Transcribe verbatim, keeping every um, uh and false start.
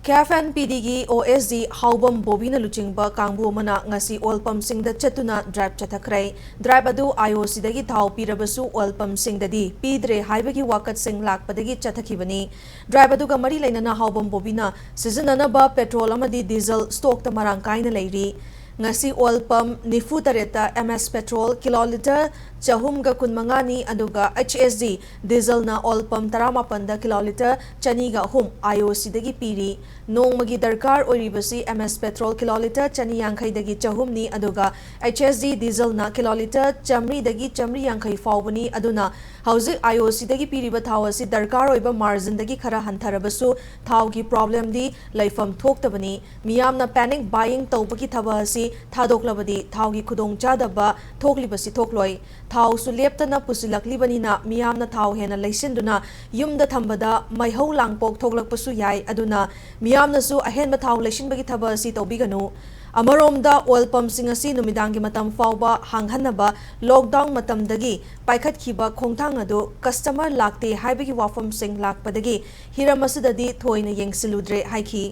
ꯀꯦ F N P ꯗꯤꯒꯤ ꯑꯣ S D ꯍꯥꯎꯕꯝ ꯕꯣꯕꯤꯅ ꯂꯨꯆꯤꯡꯕ ꯀꯥꯡꯕꯨ ꯑꯃꯅ ꯉꯁꯤ ꯑꯣꯏꯜ ꯄꯝꯁꯤꯡꯗ ꯆꯠꯇꯨꯅ ꯗ꯭ꯔꯥꯏꯚ ꯆꯠꯊꯈ꯭ꯔꯦ꯫ ꯗ꯭ꯔꯥꯏꯚ ꯑꯗꯨ ꯑꯥꯏ ꯑꯣ ꯁꯤꯗꯒꯤ ꯊꯥꯎ ꯄꯤꯔꯕꯁꯨ ꯑꯣꯏꯜ ꯄꯝꯁꯤꯡꯗꯗꯤ ꯄꯤꯗ꯭ꯔꯦ ꯍꯥꯏꯕꯒꯤ ꯋꯥꯀꯠꯁꯤꯡ ꯂꯥꯛꯄꯗꯒꯤ ꯆꯠꯊꯈꯤꯕꯅꯤ꯫ ꯗ꯭ꯔꯥꯏꯚ ꯑꯗꯨꯒ ꯃꯔꯤ ꯂꯩꯅꯅ ꯍꯥꯎꯕꯝ ꯕꯣꯕꯤꯅ ꯁꯤꯖꯤꯟꯅꯅꯕ ꯄꯦꯇ꯭ꯔꯣꯜ ꯑꯃꯗꯤ ꯗꯤꯖꯜ ꯁ꯭ꯇꯣꯛꯇ ꯃꯔꯥꯡ ꯀꯥꯏꯅ ꯂꯩꯔꯤ꯫ ꯉꯁꯤ ꯑꯣꯏꯜ ꯄꯝ ꯅꯤꯐꯨ ꯇꯔꯦꯠꯇ M S petrol kilo litre ꯆꯍꯨꯝꯒ ꯀꯨꯟꯃꯉꯥꯅꯤ, ꯑꯗꯨꯒ ꯑꯩꯆ ꯑꯦꯁ ꯗꯤ ꯗꯤꯖꯜꯅ ꯑꯣꯏꯜ ꯄꯝ ꯇꯔꯥꯃꯥꯄꯟꯗ ꯀꯤꯂꯣ ꯂꯤꯇꯔ ꯆꯅꯤꯒ ꯑꯍꯨꯝ ꯑꯥꯏ ꯑꯣ ꯁꯤꯗꯒꯤ ꯄꯤꯔꯤ꯫ ꯅꯣꯡꯃꯒꯤ ꯗꯔꯀꯥꯔ ꯑꯣꯏꯔꯤꯕꯁꯤ M S petrol kilo litre ꯆꯅꯤ ꯌꯥꯡꯈꯩꯗꯒꯤ ꯆꯍꯨꯝꯅꯤ, ꯑꯗꯨꯒ ꯑꯩꯆ ꯑꯦꯁ ꯗꯤ ꯗꯤꯖꯜꯅ ꯀꯤꯂꯣ ꯂꯤꯇꯔ ꯆꯥꯃꯔꯤꯗꯒꯤ ꯆꯥꯃꯔꯤ ꯌꯥꯡꯈꯩ ꯐꯥꯎꯕꯅꯤ꯫ ꯑꯗꯨꯅ ꯍꯧꯖꯤꯛ ꯑꯥꯏ ꯑꯣ ꯁꯤꯗꯒꯤ ꯄꯤꯔꯤꯕ ꯊꯥꯎ ꯑꯁꯤ ꯗꯔꯀꯥꯔ ꯑꯣꯏꯕ ꯃꯥꯔꯖꯤꯟꯗꯒꯤ ꯈꯔ ꯍꯟꯊꯔꯕꯁꯨ ꯊꯥꯎꯒꯤ ꯄ꯭ꯔꯣꯕ꯭ꯂꯦꯝꯗꯤ ꯂꯩꯐꯝ ꯊꯣꯛꯇꯕꯅꯤ꯫ ꯃꯤꯌꯥꯝꯅ ꯄꯦꯅꯤꯛ ꯕꯥꯏꯌꯤꯡ ꯇꯧꯕꯒꯤ ꯊꯕꯛ ꯑꯁꯤ ꯊꯥꯗꯣꯛꯂꯕꯗꯤ ꯊꯥꯎꯒꯤ ꯈꯨꯗꯣꯡꯆꯥꯗꯕ ꯊꯣꯛꯂꯤꯕꯁꯤ ꯊꯣꯛꯂꯣꯏ꯫ ꯊꯥꯎꯁꯨ ꯂꯦꯞꯇꯅ ꯄꯨꯁꯤꯜꯂꯛꯂꯤꯕꯅꯤꯅ ꯃꯤꯌꯥꯝꯅ ꯊꯥꯎ ꯍꯦꯟꯅ ꯂꯩꯁꯤꯟꯗꯨꯅ ꯌꯨꯝꯗ ꯊꯝꯕꯗ ꯃꯩꯍꯧ ꯂꯥꯡꯄꯣꯛ ꯊꯣꯛꯂꯛꯄꯁꯨ ꯌꯥꯏ꯫ ꯑꯗꯨꯅ ꯃꯤꯌꯥꯝꯅꯁꯨ ꯑꯍꯦꯟꯕ ꯊꯥꯎ ꯂꯩꯁꯤꯟꯕꯒꯤ ꯊꯕꯛ ꯑꯁꯤ ꯇꯧꯕꯤꯒꯅꯨ꯫ ꯑꯃꯔꯣꯝꯗ ꯑꯣꯏꯜ ꯄꯝꯁꯤꯡ ꯑꯁꯤ ꯅꯨꯃꯤꯗꯥꯡꯒꯤ ꯃꯇꯝ ꯐꯥꯎꯕ ꯍꯥꯡꯍꯟꯅꯕ ꯂꯣꯛꯗꯥꯎꯟ ꯃꯇꯝꯗꯒꯤ ꯄꯥꯏꯈꯠꯈꯤꯕ ꯈꯣꯡꯊꯥꯡ ꯑꯗꯨ ꯀꯁꯇꯃꯔ ꯂꯥꯛꯇꯦ ꯍꯥꯏꯕꯒꯤ ꯋꯥꯐꯝꯁꯤꯡ ꯂꯥꯛꯄꯗꯒꯤ ꯍꯤꯔꯝ ꯑꯁꯤꯗꯗꯤ ꯊꯣꯏꯅ ꯌꯦꯡꯁꯤꯜꯂꯨꯗ꯭ꯔꯦ ꯍꯥꯏꯈꯤ꯫